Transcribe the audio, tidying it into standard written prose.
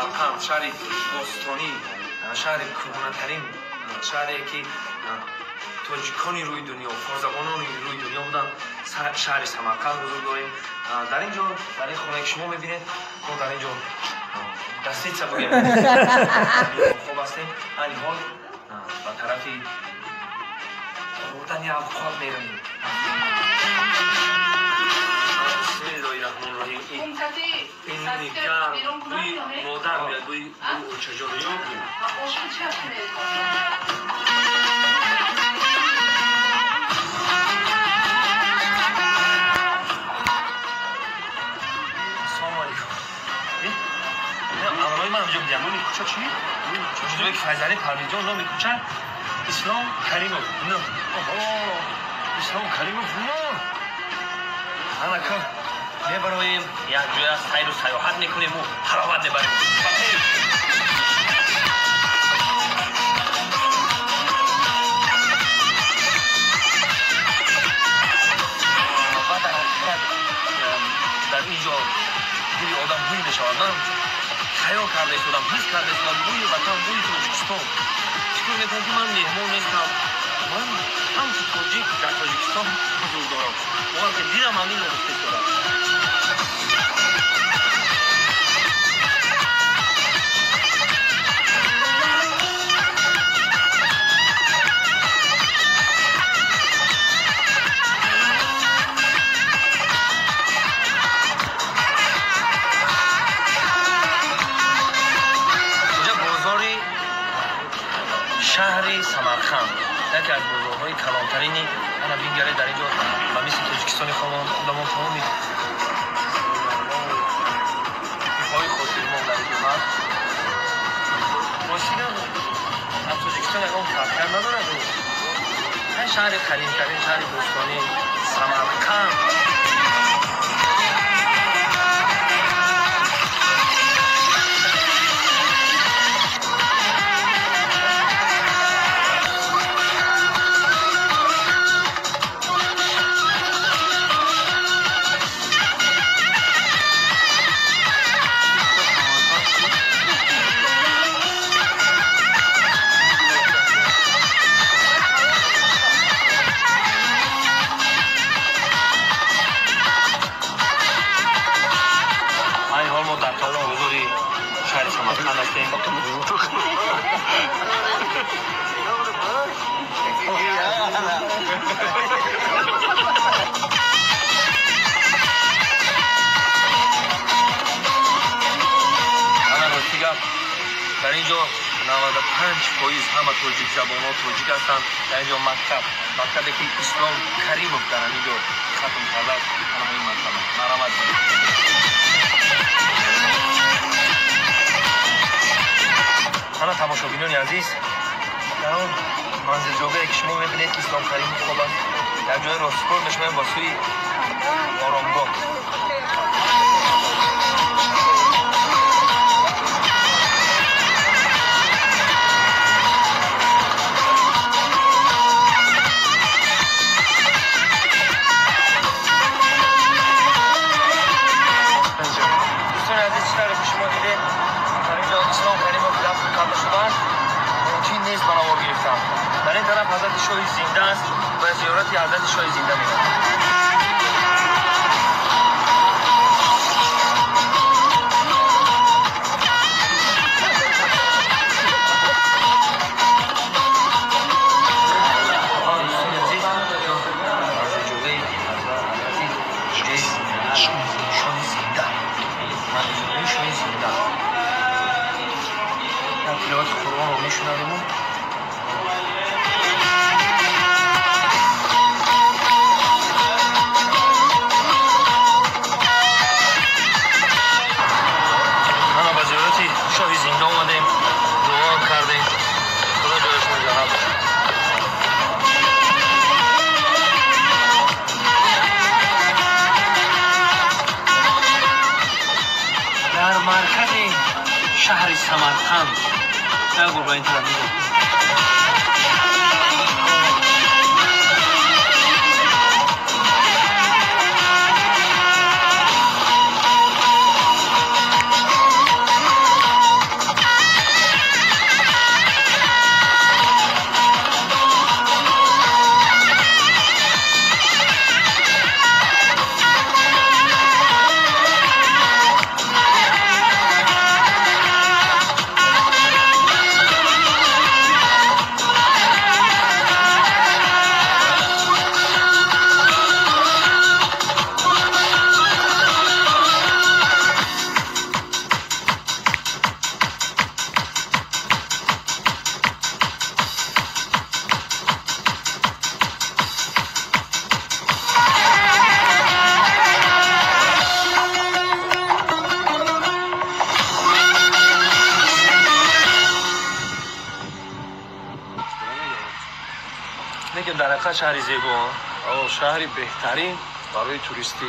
Самарқанд, шаҳри бостонӣ, шаҳри кӯҳнатарин, шаҳре ки тоҷикони рӯи дунё, форсзабонони рӯи дунё буданд, шаҳри Самарқанд ҳузур дорем. Дар ин ҷо, дар ин хонае ки шумо мебинед, мо дар ин ҷо гостиница будем, хоб ҳастем. Айни ҳол ба тарафи хӯрдани авқот меравем. Бисмиллоҳи раҳмони раҳим. Ин гарм бӯи модар меояд, бӯи очаҷон. Ассалому алайкум. Амрои ман ҳамҷо бидиҳам. Номи кӯча чӣ? Ҷудои Файзали Парвизҷон, номи кӯча Ислом Каримов. Не. Ислом Каримов. Не. Анака мебароем, якҷоя сайру саёҳат мекунему ҳаловат мебарем. Ва дар ҳақиқат дар ин ҷо дили одам бӯй мешавад. Ман хаёл карда истодам, ҳис карда истодам бӯи ватан, бӯи Тоҷикистон. Фикр мекунам ки ман меҳмон нестам, ман ҳамчун тоҷик дар Тоҷикистон ҳузур дорам. Вақте дилам ҳаминро гуфта истодам. Инҷа бозори шаҳри Самарқанд, яке аз бозорҳои калонтарини. Ана бингаред, дар ин ҷо ба мисли Тоҷикистони худамон тамоми ҳои хотирмон дар ин ҷо ҳаст. Ростига аз Тоҷикистон ягон фарқият надорад. Ин шаҳри қадимтарин, шаҳри бостонӣ Самарқанд. Айни ҳол мо дар бозори шаҳри Самарқанд ҳастем. Ана рости гап, дар ин ҷо 95% ҳама тоҷикзабонҳо тоҷик ҳастанд. Дар ин ҷо мактаб, мактабе ки Ислом Каримов дар ҳамин ҷо хатм кардааст, ана ҳамин мактаб. Марҳамат. Ана тамошобинони азиз, дар он манзилҷогае ки шумо мебинед ки Ислом Каримов хоб аст, дар ҷои ростпор мешавем ба сӯи оромгоҳ. Дӯстони азиз, чӣ тавре ки шумо дидед, дар ин ҷо Ислом Каримов дафн карда шудааст. Мумкин нест ба навор гирифтан. Дар ин тараф ҳазрати шоҳи зинда аст ва зиёрати ҳазрати шоҳи зинда меравад. Дӯстони азиз, манзилҷогаи ҳазрати шоҳи зинда, манзилҷогаи шоҳи зинда. Як тиловати Қуръонро мешунавему ана ба зиёрати шоҳи зинда омадем, дуоам кардем. Худо ҷояшон ҷаннат бошад. Дар маркази шаҳри Самарқанд як бор ба ин тараф нигоҳ кунед. Лекин дар ҳақиқат шаҳри зебо. Шаҳри беҳтарин барои туристӣ.